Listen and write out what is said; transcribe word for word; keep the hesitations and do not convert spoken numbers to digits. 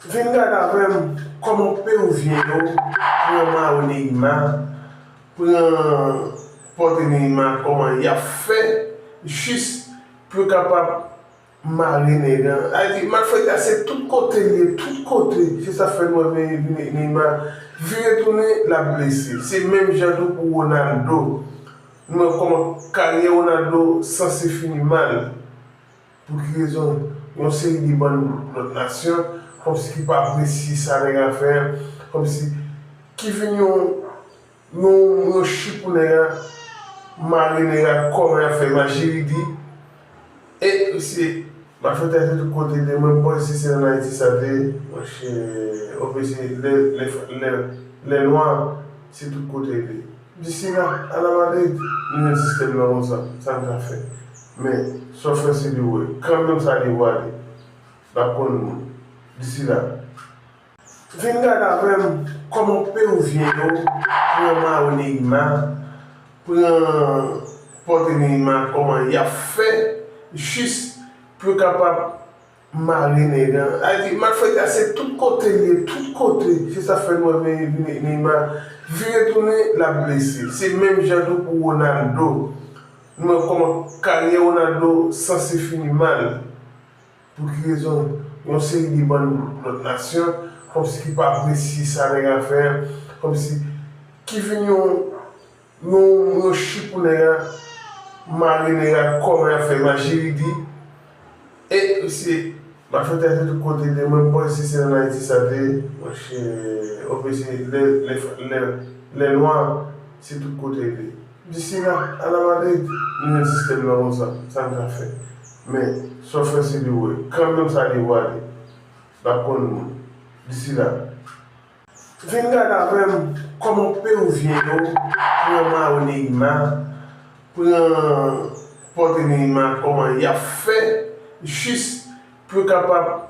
Vin gade avè m kòman Peruvyen yo pran mare Neymar, pran pòtre Neymar, kòman y ap fè jis pou yo kapab mare nèg lan. Sa vle di, malfektè a se tout kote l ye, tout kote. Se sa k fè nou wè Neymar vire tounen, l ap blese. Se menm jan tou pou Ronaldo. Nou wè kòman karyè Ronaldo sanse fini mal. Pou ki rezon? Yon seri de bann lòt nasyon, kòmsi ki pa apresye sa nèg la fè a, kòmsi ki vin yon, yon, yon chi pou nèg la, mare nèg la, kòman y ap fè, majiridi. E se, malfektè se tout kote de, mwen m panse si se ann Ayiti sa te ye, monchè, oubyen se lè, lè, lè, lè nwa, se tout kote de. Disi la, ala Madrid, nou menm sistèm nan konsa, sa n ka fè? Men, sa w fè se li w wè. Kanmenm sa li w ale. L ap konn moun. Disi la. Vin gade avè m kòman Peruvyen yo pran mare Neymar, pran pòtre Neymar, kòman y ap fè jis pou yo kapab mare nèg lan. Sa vle di, malfektè a se tout kote l ye, tout kote. Se sa k fè nou wè Neymar vire tounen, l ap blese. Se menm jan tou pou Ronaldo. Nou wè kòman karyè Ronaldo sanse fini mal. Pou ki rezon? Yon seri de bann lòt nasyon, kòmsi ki pa apresye sa nèg la fè a, kòmsi ki vin yon, yon, yon chi pou nèg la, mare nèg la, kòman y ap fè, majiridi. E se, malfektè se tout kote de, mwen m panse si se ann Ayiti sa te ye, monchè, oubyen se lè, lè, lè, lè nwa, se tout kote de. Disi la, ala Madrid, nou menm sistèm nan konsa, sa n ka fè? Men, sa w fè se li w wè. Kanmenm sa li w ale. L ap konn moun. Disi la. Vin gade avè m kòman Peruvyen yo pran mare Neymar, pran pòtre Neymar, kòman y ap fè jis pou yo kapab